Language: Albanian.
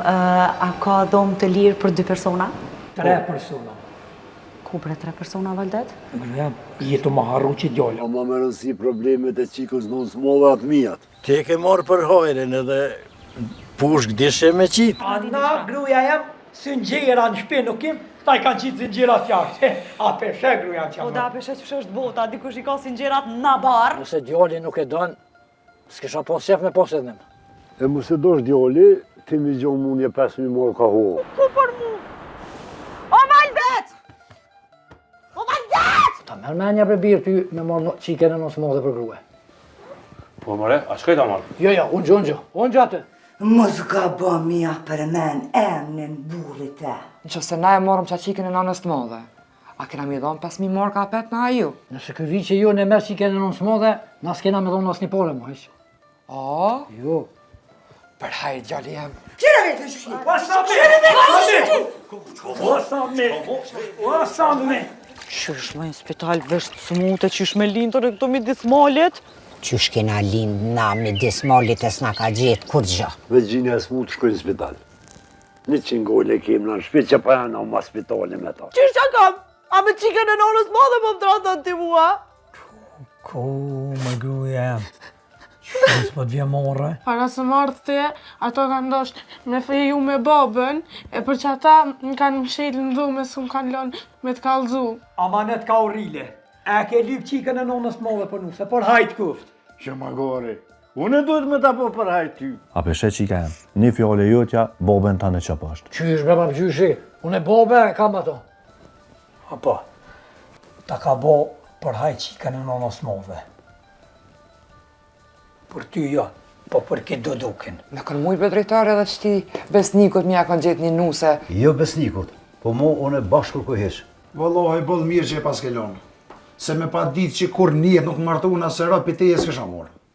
A ka dhomë të lirë për dy persona? Tre persona. Ku bre tre persona, Valdet? Gruja, je tu ma harru që djalë. A ma me rëndësi problemet e qikës nënës madhe a t'mijat. Ti e ke marrë për hajrin edhe pushkë dishe me qitë. A na gruja jem, zinxhera në shpi nuk kim, këta i kanë qitë zinxherat jashtë. A pe sheh gruja që Po da, pe sheh qysh është bota, dikush i ka zinxherat në bar. Nëse djali nuk e don, S'kisha pas qef me pas edhe. E mos e dosh djali, ti mi gjo mu një 5.000 marka ho. Ku për mu? O Valdet! O Valdet! Ta merr menja bre bir ty me marrë qikën e nonës madhe për grue. Po more, a shkoj ta marrë? Jo, jo, unë gjo, unë gjo, unë gjo atë. Mos gabo me ia përmen emnin burrit e. Në qoftë se na e marrëm qat qikën e nanës të madhe, A kena me i dhonë 5.000 marka apet na a ju? Nëse ky vi që ju në merr qikën e nonës madhe, na s'kena me dhonë asnjë pare më, hiç. O? Jo. Për hajr, djali jem. Qyre vetë, shki! Qyre vetë, shki! Osa me! Qysh me në spital vesh të smute, qysh me lindë në këto midis malit? Qysh kena lindë na midis malit e s'na ka gjetë kurgjo. Veç gjinja e smut shkojnë në spital. Njëqind gole kem në shpi që pa janë ma spitali me ta. Qysh që kam? A me qikën e nonës madhe po më tradhton ti mua? Ku më gruja jem? Qysh s'po të vjen marre? Para se me ardhë ti, ato kanë dosht me feju me babën, e për qata më kanë mshelë në dhomë e s'më kanë lënë me të kallzu. Amanet kaurile, e ke lypë qikën e nonës madhe për nuse, për hajt kuft. Që magari, Unë duhet me ta bo për hajr ty. A pe sheh qika jem, një fjalë e jotja, boben tane e çon poshtë. Qysh bre babgjyshi, unë e bobe e kam ato. Apo, ta ka bo për hajr qikën e nonës madhe. Për ty jo, po për këtë dudukin. Me kanë mujtë bre drejtor edhe qëti Besnikut me ia kanë gjetë një nuse. Jo Besnikut, po mu unë bash kërkuj hiç. Vallahi boll mirë që e paske lonë. Se me pa ditë që kurrë n'jetë nuk martohna se rob pi teje s'kisha marrë.